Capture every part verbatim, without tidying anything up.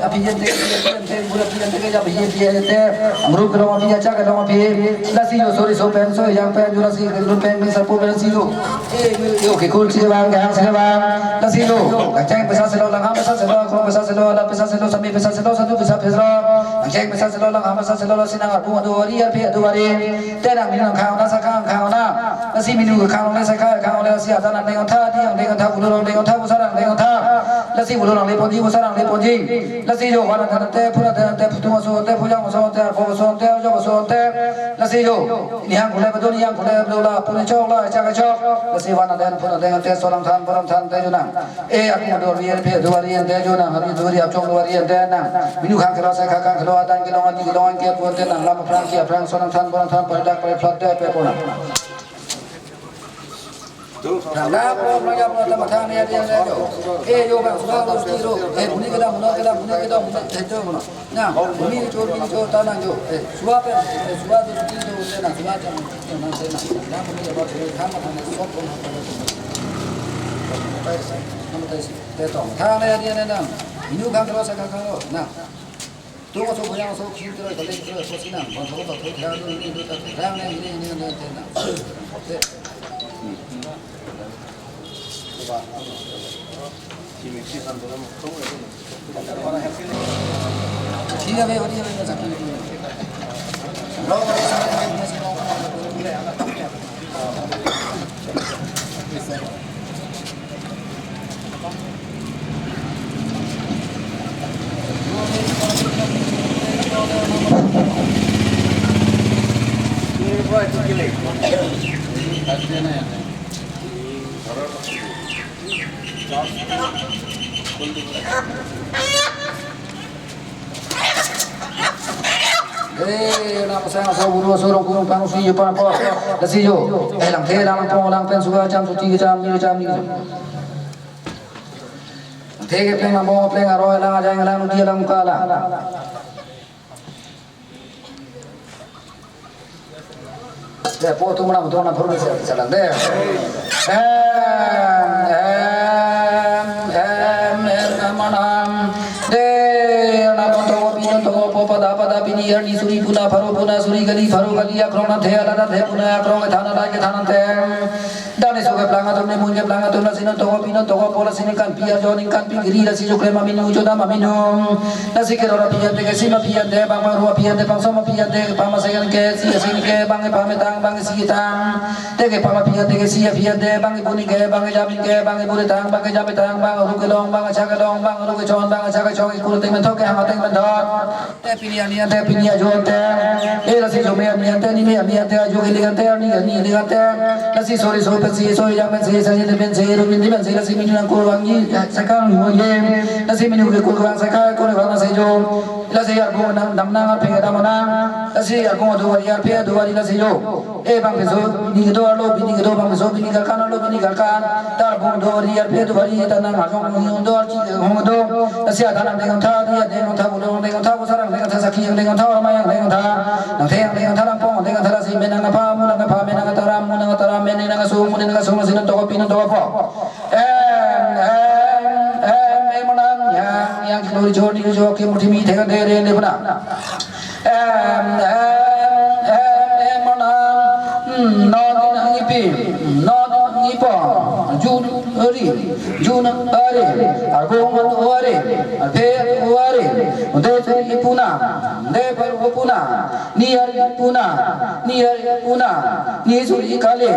aphi ante, aphi ante, bura aphi ante, ya aphi ante, ante, angru kelong aphi, acha kelong aphi, lasi jo sori so pen so, yang pen jo lasi kelong pen, pen sapo pen si jo. Eh, yo, kekur si bang, gang si bang, lasi jo. Kacheng pesa selo, langham pesa selo, krong pesa selo, la pesa selo, sami pesa selo, sadu pesa selo. Kacheng pesa selo, langham pesa selo, lasi nang arpu adu wari, arpi adu wari. Te nang minu nang khang na, sa khang khang na. Lasi minu khang na, sa khang khang na, lasi atan nang deng tha, di nang deng tha, bulu nang deng tha, busa nang deng tha. Lasi bulu nang le ponji, busa nang le ponji. Lasi jo, wana than te, phura than te, phutung aso te, phujang aso te, arpo aso te, arjok aso te. Lasi jo, nihang khule bedo, nihang khule bedo la, puni chok la, chak chok. Lasi wana den, phura den te, solang than, boram than te jo nang. Eh, aku dor rian pe, dua rian te jo nang, hari dua rian chok dua rian te nang. Minu khang kelo, sai khang kelo, atan kelo, ati kelo, angke pon te nang, lam phrang kia phrang, solang than, boram than, pada dak, pada plat te, pe pon nang. Rangda pro maya pro ta mathang ne dia ne jo. Eh, jo bang sudah lo tiro. Eh, buni kedam, buni kedam, buni kedam, buni kedam. Na, buni chor, buni chor ta nang jo. Eh, suwa pe, eh, suwa tu tiro te nang, suwa jam tiro nang te nang. Na buni ya ba chor tham mathang ne sop ko na. Te tong. Thang ne dia ne nang. Inu khang kelo sa khang kelo. Na. Tung aso, buyang aso, khim tero, kaleng tero, aso sinang, bang tero, tero, tero, tero, tero, tero, tero, tero, tero, tero. Thik ase, thik ase, thik ase. Eh, na pasang asal buru asal rong kurung pang si jo pang po. Lasi jo. Eh, lang the lang pong lang pen suka jam suti ke jam ni jam ni. Lang the ke pleng lang pong pleng aroi lang ajang lang nuti lang muka lang. De, po tu manam tu manam phurun se salang de. Em, em, em, em, manam. De, na pon to, pi non to, po pada, pada, pini, arni, suri, puna, pharo, puna, suri, kali, pharo, kali, akrong, na the, ala, na the, puna, akrong, than, ala, ke than, tem. Dani so keplang atum, nemun keplang atum, lasi non toko, pi non toko, po lasi ningkan pi arjo, ningkan pi kiri, lasi jo klem aminu, jo dam aminu. Lasi keror aphi ante, kesim aphi ante, bang bang ru aphi ante, bang som aphi ante, bang masai ke si asing ke, bang ke pam etang, bang ke si etang. Te ke pam aphi ante, kesi aphi ante, bang ke buni ke, bang ke jamin ke, bang ke buri tang, bang ke jami tang, bang ru kelong, bang acha kelong, bang ru kechon, bang acha kechon, ikur teng menthok ke hang teng menthok. Te pini arni ante, pini ajo ante. Eh, lasi jo me arni ante, ni me arni ante, ajo kili ante, arni, arni kili ante. Lasi sori so pensi, sori jang pensi, sari ne pensi, ru mindi pensi, lasi minu nang kurvangji, sakang mo ye. Lasi minu ke kurvang, sakang kurvang lasi jo. Lasi arpu nang dam nang, arpi dam nang. Lasi arpu adu wari, arpi adu wari lasi jo. Eh, bang peso, bini kedo arlo, bini kedo, bang peso, bini kalkan arlo, bini kalkan. Tar bung do, ri arpi do, ri tanang ajong bung do, archi hong do. Lasi atan nang deng tha, ri deng tha, bulu deng tha, busa deng tha, sakhi deng tha, orma deng tha. Nang the deng tha, lang pong deng tha, lasi menang apha, munang apha, menang ataram, munang ataram, menang asung, munang asung, lasi non toko, pi non toko po. Em, em, em, em, manam, yang, yang, kilo ri jo, ni ri jo, ke muthi mi the kan de, re, de, puna. Em, em, em, em, manam, hmm, non nang ipi, non nang ipo, jun ari, jun ari, argong ari, arphe ari, ante suri puna, ante par puna, ni ari puna, ni ari puna, ni suri kali,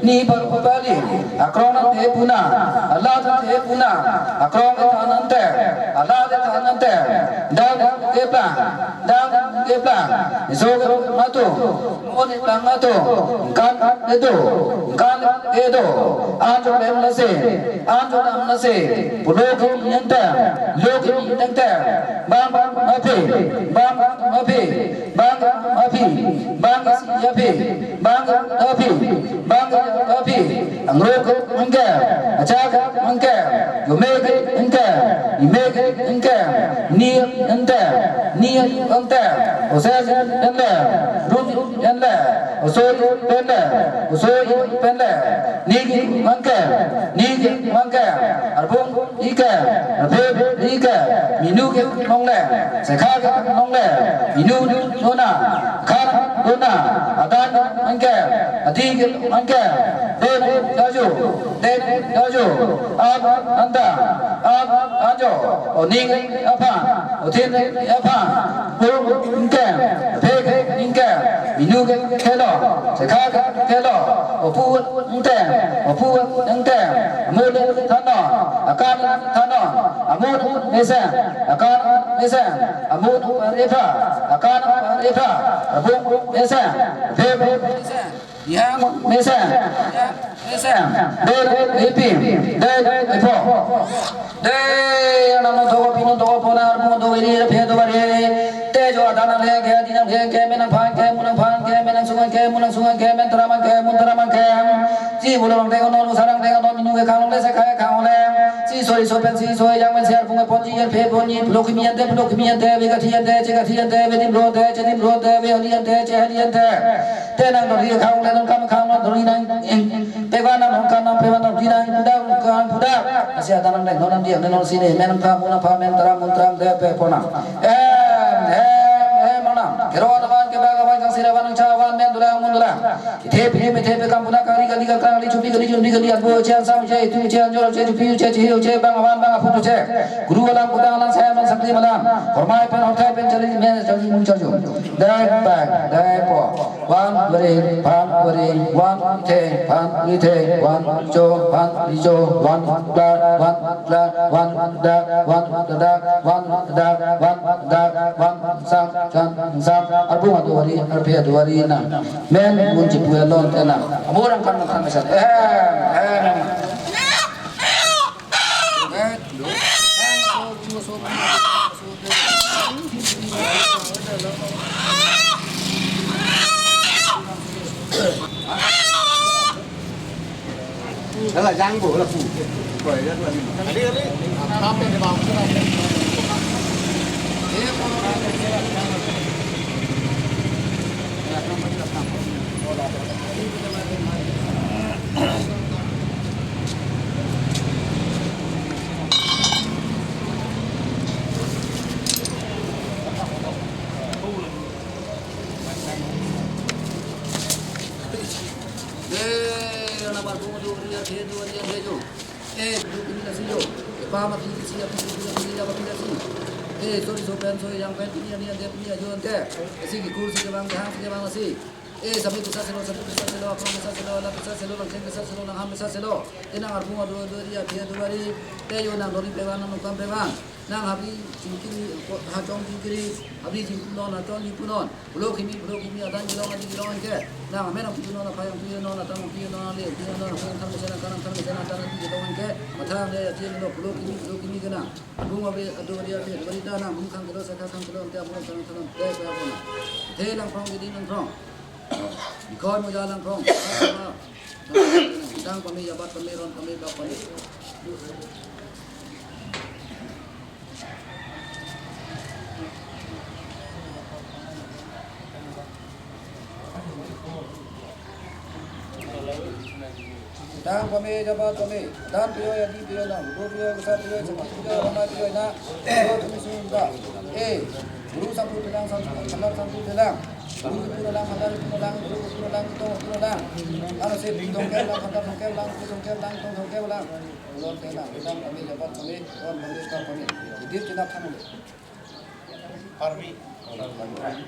ni par pali, akrong nang te puna, ala te puna, akrong ke than ante, ala te than ante, dang ke plang, dang ke plang, iso ke matu, mone plang matu, kan ke do, kan ke do, anjo lem lasi, anjo lam lasi, pulo ke ni ante, lo ke ni ante, bang bang aphi, bang bang aphi, bang aphi, bang si aphi, bang aphi, bang aphi, angrok angke, achak angke, yomek angke, imek angke, ni ante, ni ante, oses anle, ruj anle, Osoi pen le, osoi pen le, ning ingkoi, ning ingkoi, arbung ingkoi, arphe ingkoi, minu kelongle, sekha kelongle, minu dona, khan dona, adan ingkoi, adi kelongle, den kaju, den kaju, ap anta, ap anjo, oning aphan, othin aphan, pung ingkoi, phek ingkoi, minu kelong, sekha kelong, opu ingkoi, opu ingkoi, amul thanon, akan thanon, amul mesen, akan mesen, amul epha, akan epha, abung mesen, phek mesen. Yang mesen, yang mesen, dei ipim, dei ipho. Dei, anam non thok, pin non thok, pon non, arpung non thok, eri, phe thok, bari. Te jo adan nangle ke, adi nangle ke, men nangphan ke, mun nangphan ke, men nangsung ke, mun nangsung ke, men taram ke, mun taram ke. Si pulo rang dei non, usarang dei non, minu kekhang longle, sekha kekhang longle. Si sori so pen, si soi yang men, si arpung ponji, yang phe ponji, pulo kimi ante, pulo kimi ante, ve kathi ante, che kathi ante, ve dim ro ante, che dim ro ante, ve hali ante, che hali ante. Te nang dori khang le nang kam khang nang dori nang, eh, pevan nang kam nang pevan nang dori nang pudak nang kam pudak. Asi adan nang deng non nang diang nang non sini men nang kam mun nang pha men taram mun taram dei pe pon nang. Em, em, em, mana. Kero avan ke bag avan kang sira avan nang cha avan men dolang mun dolang. Ithe phi me the pe kam pudak kali kali kang kali chupi kali chunpi kali anbo che ansam che itu che anjor che chupi che chihi che bang avan bang aphu che. Guru alam kudang alam saya alam sakti malam. Hormai pen horthai pen chali men chali mun chaju. Dei bang, dei po. Van veri, van veri, van ithe, van ithe, van icho, van icho, van klar, van klar, van dak, van dak, van dak, van dak, van sang, sang, sang, arpung aduari, arphe aduari nang. Men mun chipu alon te nang. Amur angkan nang khan mesan. Ehem, ehem. Hala jang bo, hala pu. Koi, ya, pu. Adi, adi. Apa yang dibawa? Eh, anak baru tu dia dia dia dia jo. Eh, tu kini nasi jo. Eh, pa mati kisi api kisi api kisi api kisi. Eh, sori so pen sori yang pen kini ani ante kini ajo ante. Isi ki kursi ke bang hang ke bang nasi. Eh, sami kesa selo, sami kesa selo, aphrang kesa selo, la kesa selo, langcheng kesa selo, langham kesa selo. Eh, nang arpung adu adu ri api adu bari. Eh, yo nang dori pevan nang nukam pevan. Nang habri jingkiri, hachong jingkiri, habri jingkunon, hachong jingkunon. Pulo kimi, pulo kimi, adan kelong, adi kelong ke. Nang amen nang punon, apha nang punon, atang nang punon, ale punon, apha nang thang mesen, akan nang thang mesen, akan nang kelong ke. Matha nang le, ati nang lo, pulo kimi, pulo kimi ke nang. Bung abi, adu abi, abi, abi ta nang, bung khang kelo, sekha khang kelo, ante abung khang kelo, ante abung khang kelo. The lang phrong, gidi lang phrong. Ikhoi moja lang phrong. Dang pame, jabat pame, ron pame, bak pame. Dang pame, jabat pame. Adan piyoi, adi piyoi nang. Guru piyoi, kesa piyoi, sakhi piyoi, ramai piyoi nang. Piyoi tumi sung da. Eh, guru sampu pilang, sampu, khandar sampu pilang. Guru pun lang, khandar pun lang, guru pun lang, tong pun lang. Ano se tong ke lang, khandar tong ke lang, tong ke lang, tong ke lang. Ulon ke lang, dang pame, jabat pame, ron pame, kar pame. Idir cina khan. Parvi. Parvi.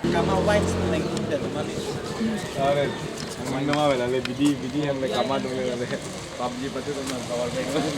Kama wine seleng dan mani. Are, ang nama wala le bidi, bidi yang le kama dong le le. PUBG pati teman kawal dong.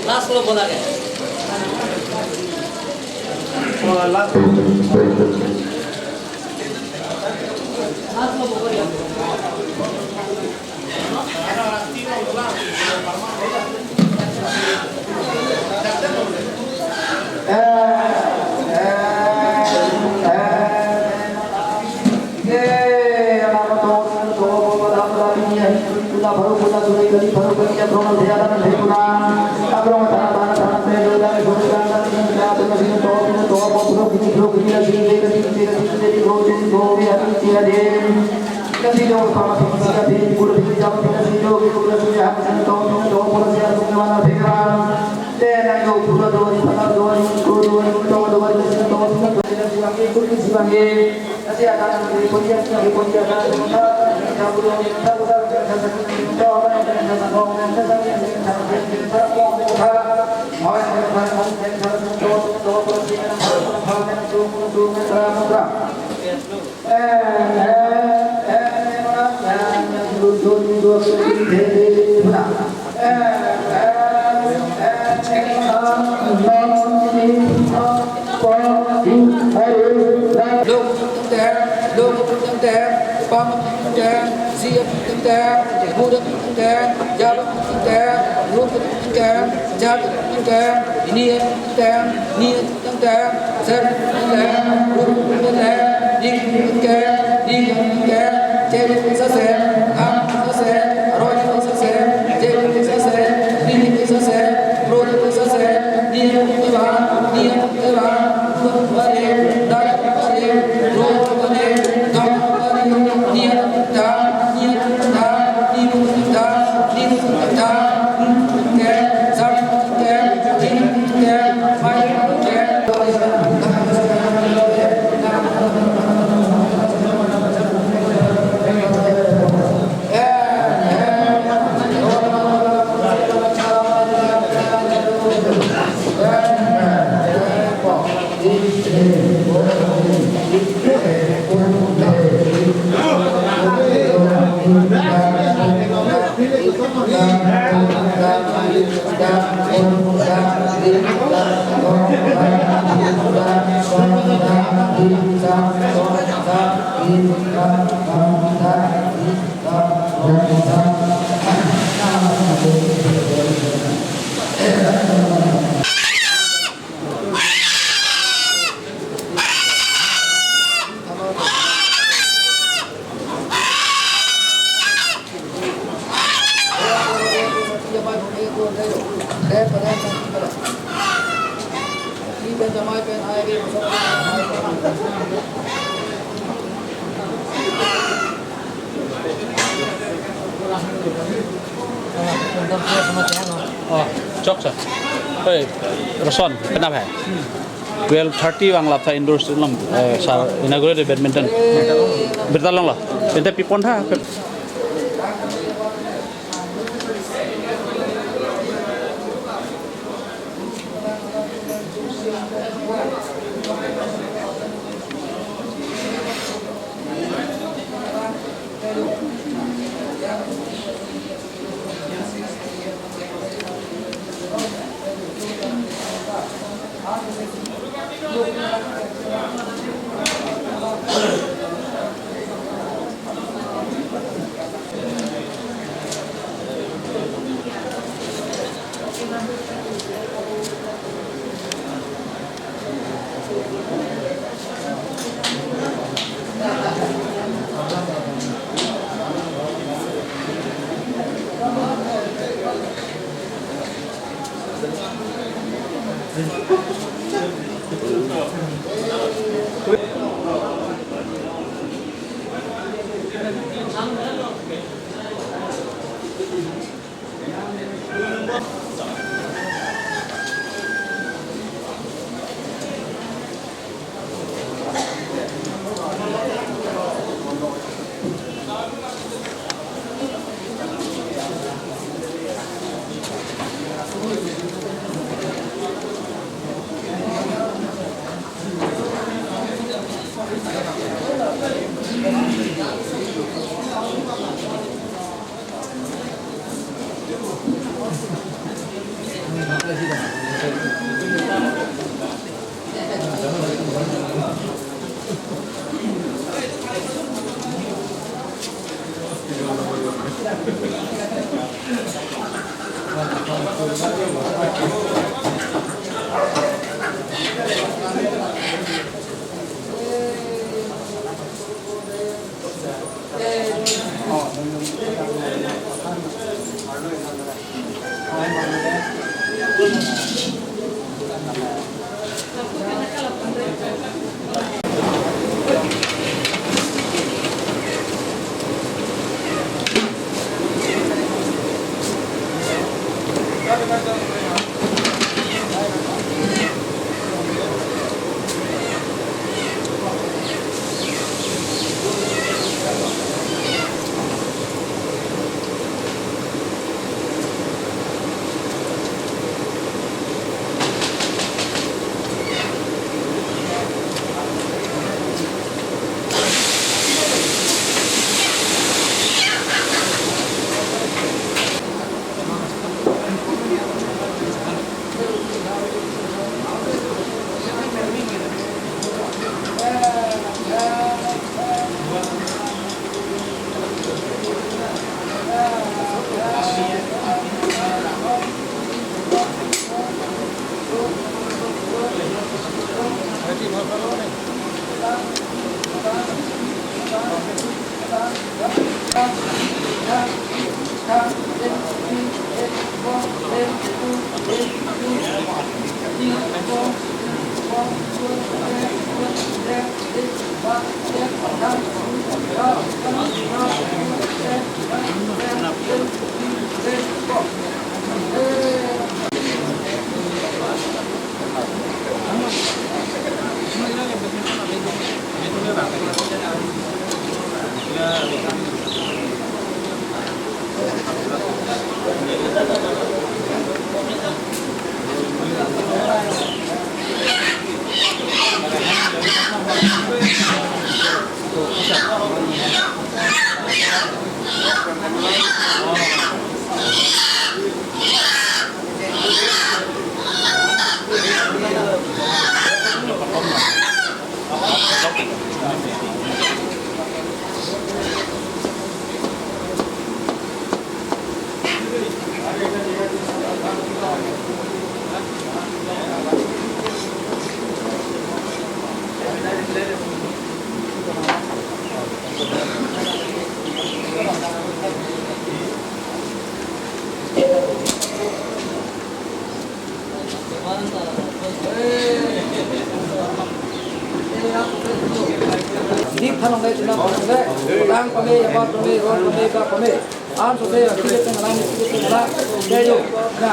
Last lo bola ke. Lok tengteng, lok tengteng, pam tengteng, siap tengteng, muda tengteng, jawab tengteng, luk tengteng, jat tengteng, ini tengteng, ni tengteng, ser tengteng, luk tengteng, dik tengteng, dik tengteng, cek sasen, am sasen, roi sasen, cek sasen, dik sasen, roi sasen, ni tengteng, ni tengteng. Oh, chok sir. Hey, Roson, kenapa hai? Twelve thirty vang lap ta indoor stadium, eh, sir, inaugurated badminton. Birta longlo. Birta pipon tha. Thanlongle, chenam thanlongle, lang pame, yabat pame, ron pame, bak pame. An sose, ti kepeng lang, ti kepeng lang, kedo. Na,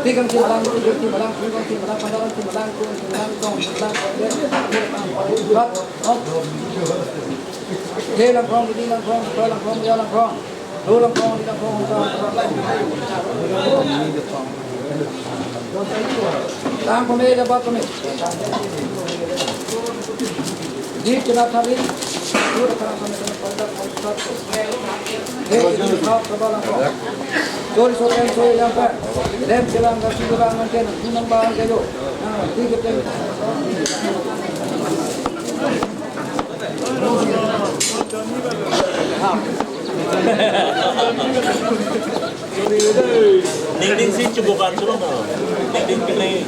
ti kangthim lang, ti kangthim lang, ti kangthim lang, pandal kangthim lang, kung kangthim lang, tong kangthim lang, kong kangthim lang, kong kangthim lang, kong kangthim lang. He lang kong, di lang kong, koi lang kong, ya lang kong. Lo lang kong, di lang kong, kong kangthim lang. Lang pame, yabat pame. Di chenam thari, surat thari kami kami pada konsep. Hei, di khap kaba lang kong. Sori sori yang sori yang kan. Lem chelang kasi lang nangken, tunang bang kayo. Nah, di kepeng. Ningning si cubokan sulo no. Ningning pilih.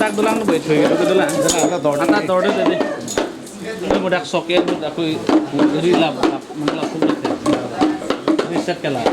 Adak dolang lo, boy, thui gitu dolang. Ata dor deh tadi. Ini mudak sok ya, mudak aku rilap, mudak aku reset kala.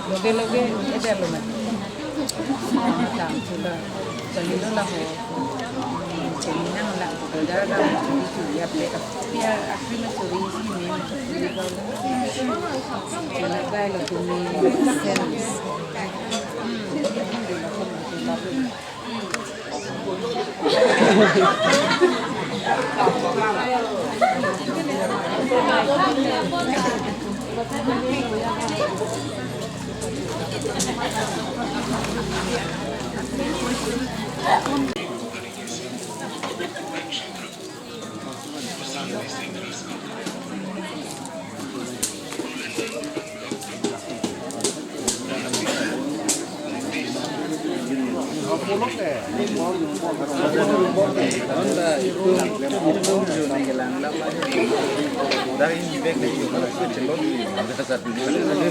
Loge loge ejalo mati. Tang sudah chalilo laho. Chinang lang, sudah lang, curi curi apa? Tapi ya, aku mah curi sih, memang curi kalau. Cina kayak lo curi sense. Hmm, ini dia lakukan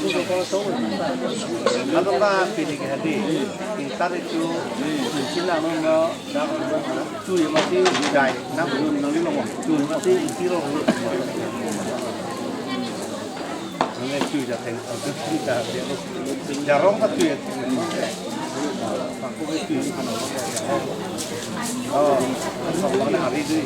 betul-betul. Ado ta pini ke hadi, ingtar itu, ingkila no no, dak tu ya mati jai, nam tu nang ni lo, tu ya mati ingkilo. Nang tu ya teng, tu ya dia lo. Jarong ka tu ya. Aku ke tu ya. Oh, aku na hari tu.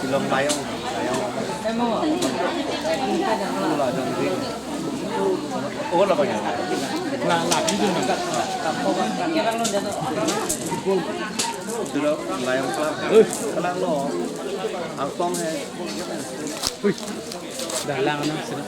Silong layong, layong. Ula jong di. Oh, la banyak. La, la, di mana? Silong layong kelang. Kelang lo. Angsong he. Hui. Dalang na sini.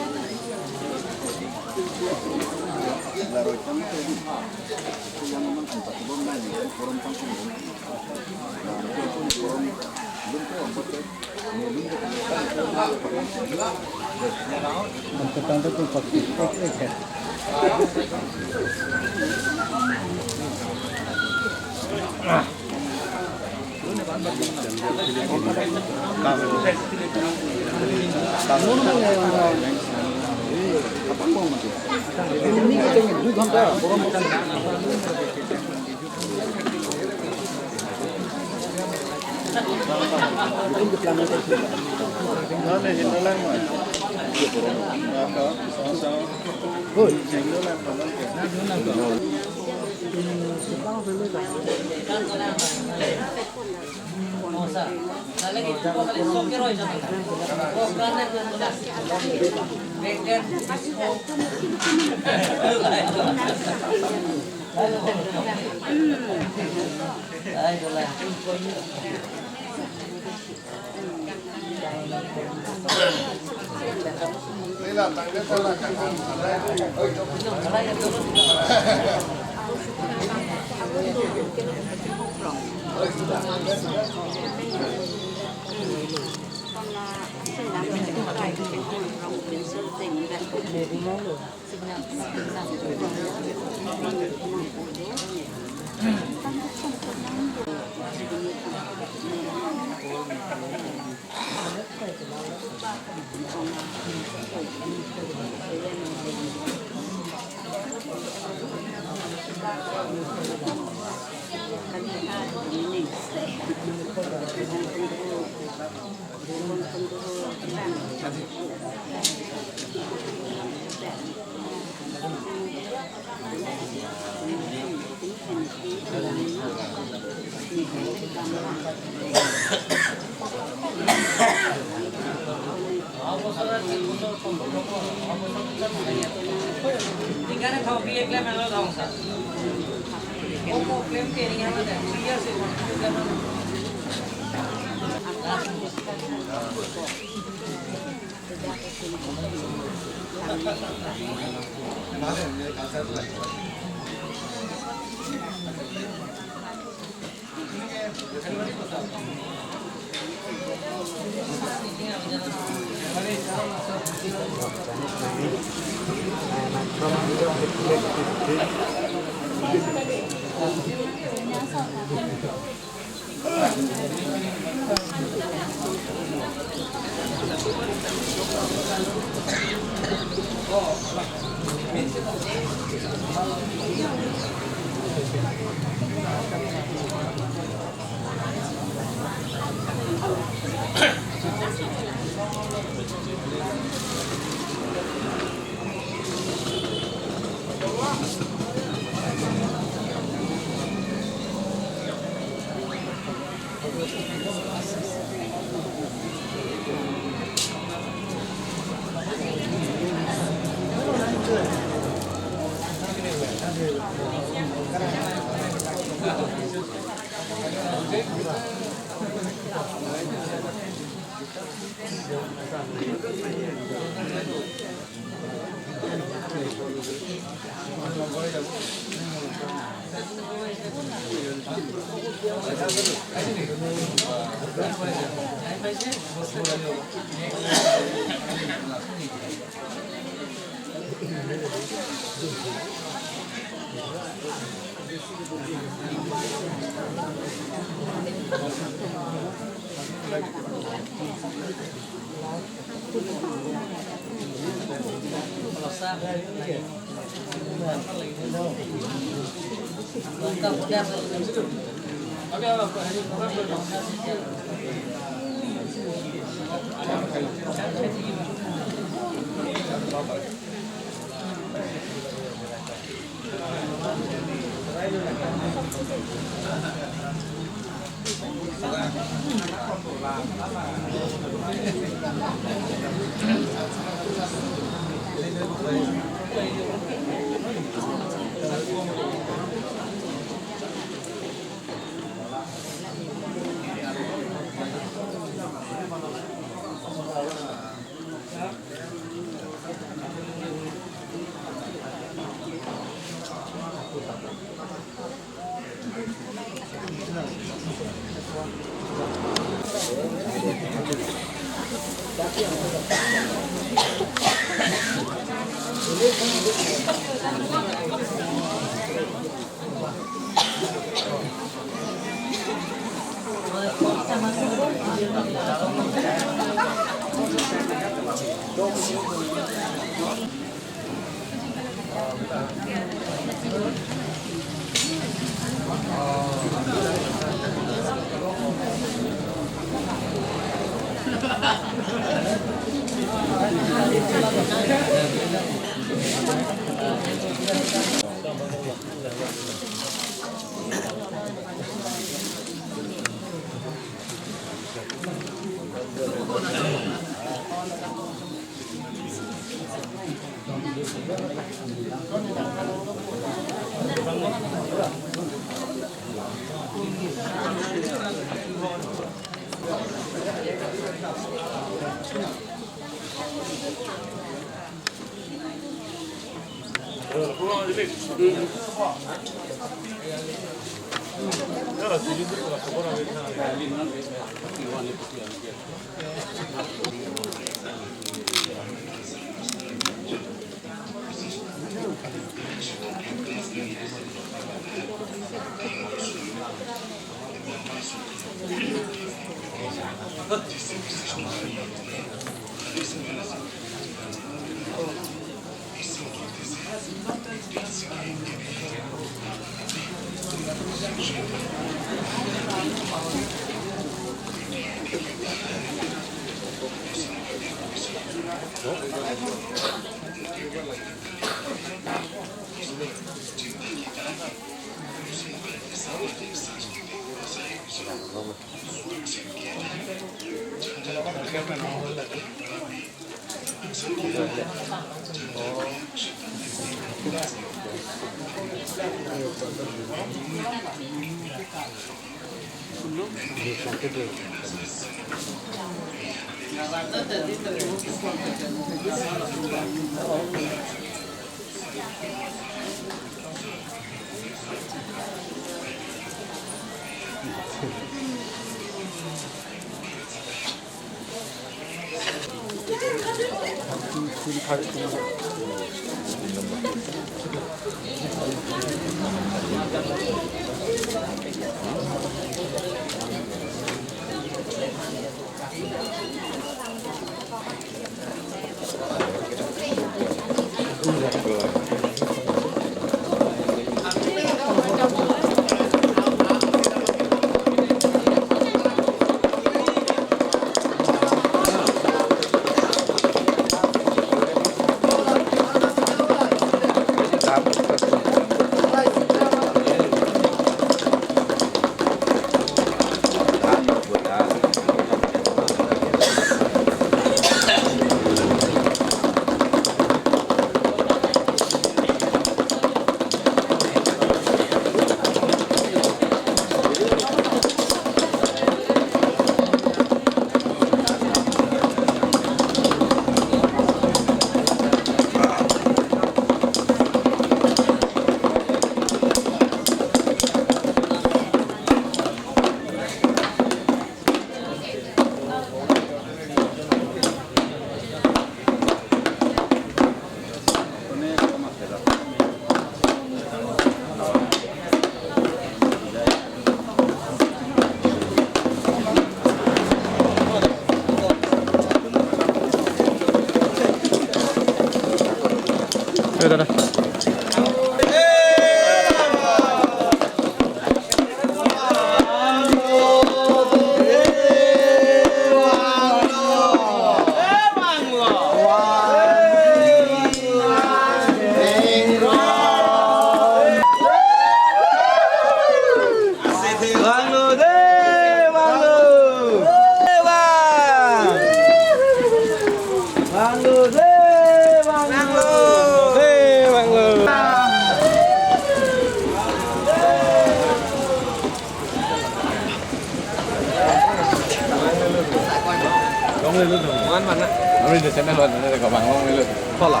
Longle lo dong. Mangan mana? Kami di channel lo, nanti ko bang longle lo. Hola.